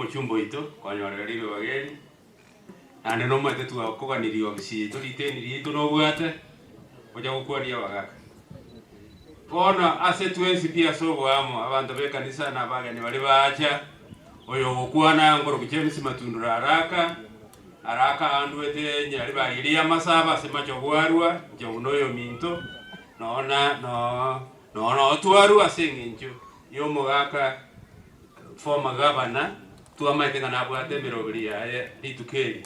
omochumba oito konyorera riroba eri, naende nomaete twakoganirie ofisi yaito riteni riaito nobwate, gocha gokwania abagaka. Bono ase twensi pi ase oboamo, abanto b'ekanisa na abageni baria baacha, oyo ogokwana nkorokwa James Matundura Araka, Araka andwete nyaribari eria y'amasabo ase machobwarwa, inche buna oyominto, nonya noo nonya otwarwa ase eng'encho y'omogaka former governor, twamaete ng'a nabwate emeroberi yaye rituko eri.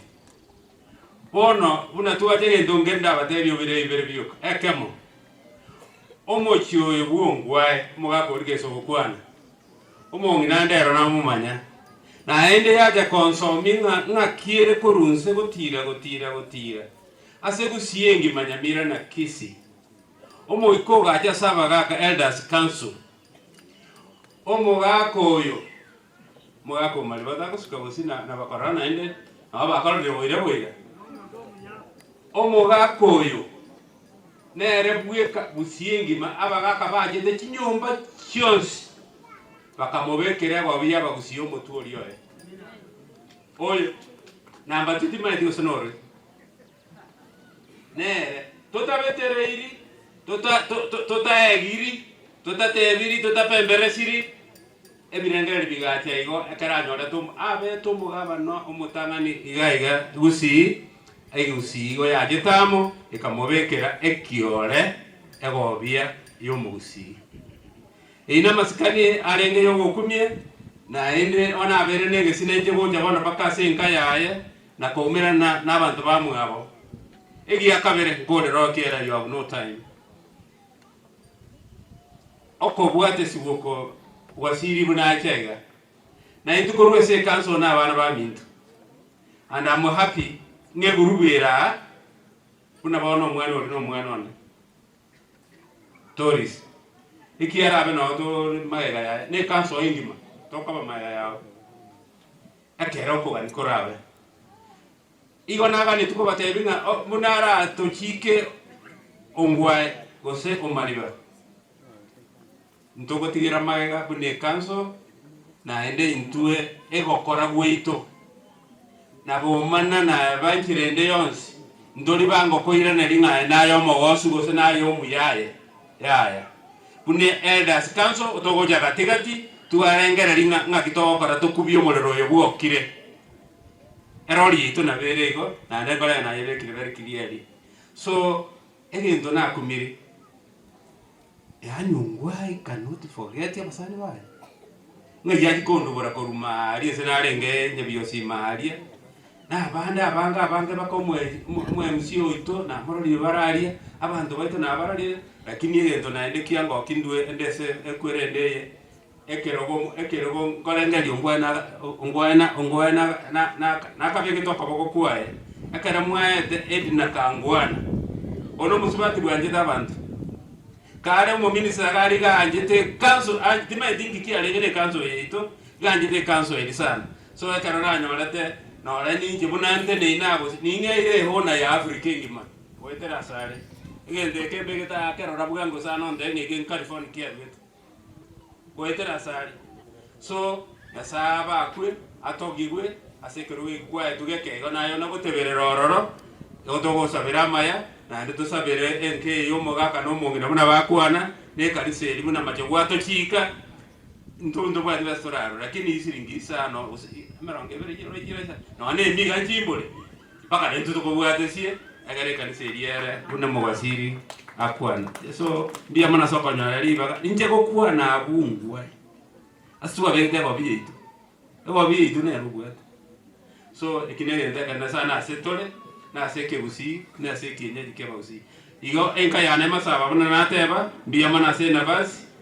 Bono buna twacha egento nkeri ndabatebie obire ibere bioka, ekemo, omochie oyo bw'ongwae, omogaka oria gese ogokwana, omong'ina ndero namomanya, naende yacha konsomia ng'a ng'aki ere korwa inse gotira gotira gotira, ase gusii engima Nyamira na Kisii. Omoika ogacha ase abagaka Elders Council, omogaka oyo Omogaka o Mariba tagosuka bosio na na bakorora naende, nabo bakororire boira boira. Omogaka oyo nere bweka bosio engima abagaka bachete chinyomba chionsi bakamobekera egobi y'abagusia omotwe oria oye. Oyo namba two timanyeti gose norori. Nere totabetereiri, tota to to totaegiri, totatebiri, totapemberesiri, Ebirengererio bigacha igo ekero anyorete omo abete omogabana omotang'ani iga iga gusii, egusii igo yachete amo ekamobekera ekiore egobia y'omogusii. Eyio namasikani arenge y'ogokumia, naende onye abeire negesina inche gocha bono mpaka ase enka yaye na koumerana nabanto bamwabo. Egia kabere nkorera okiera you have no time. Okobwata esiboko gwasiri buna acha iga. Na intwe korwa ase ekanso na abana baminto. And am happy ng'a egurubu ere aa buna bono omwana oria na omwana one. Tories. Ekiagera abe noo tore magega yaye, na ekanso engima tokoba magega yabo. Ekero okogania korabe. Igo naganetie kobatebia ng'a o- buna aratochike ongwae gose omariba, ntogotigera magega buna ekanso, naende intwe egokora gwaito, na bomana na banchera ende yonsi, ntori bango koiraneria ng'a aye naye omogosu gose naye omuya aye, yaya. Buna Elders Council togocha gati gati, twarengereria ng'a ng'aki togokora tokubie omorero oyo bwokire. Erori yaito nabo ere igo, naende nkorenda nayebekire very clearly. So, egento nakumire, yaani ongwae cannot forget abasani baye, ng'ai achia kondubora korwa maaria ase narenge nyabiosi maaria, na abande abange abange baka omoe omo MC oito namororire bare aria, abanto baito nabarorire, lakini egento naende kiangokia ndue ende ase ekwerende eye. Ekerogo ekerogo nkorengereria ongwae na ongwae na ongwae na na na nakabegete okoboko kwaye, ekero mwaete Edna Kangwana, one omosubati bwanchete abanto, kare omominister iga aria iga aanchete ekanso a timanyeti nki kiarenge na ekanso eye yaito, iga aanchete ekanso eria sana. So ekero nanyorete nore ninche buna nteneine nagosi ning'eire ehona ya Africa engima goetera asare, egento eke mbegete aa kerora bwango sana ontebie ng'a eke California kiaruete. goetera asare. So, Nyasae abakwe, atogigwe ase ekerogo eki kwaetwe gekeegwa, naye onagoteberera ororo, igo togosabera amaya, naende tosabere enka eye y'omogaka na omong'ina buna bakwana, na ekanisa eria buna amache gwatochika, intwe ntobwati besa torarore, lakini isiringi isano gose emerongo ebere chire isano, nonya na emiga nchimbore. Mpaka naintwe tokobwatesie, egere ekanisa eria ere buna omobasiri akwana. So, mbuya mono ase okonyora ribaga, inche gokwana abwo ngwae, ase twabegete egobi yaito, egobi yaito nere obwate. So, eki na egento ekenene sana ase tore, na ase ekegusii, na ase ekienyeji kia abagusii. Igo enka yane masaba buna nateba, mbuya mono ase enafasi.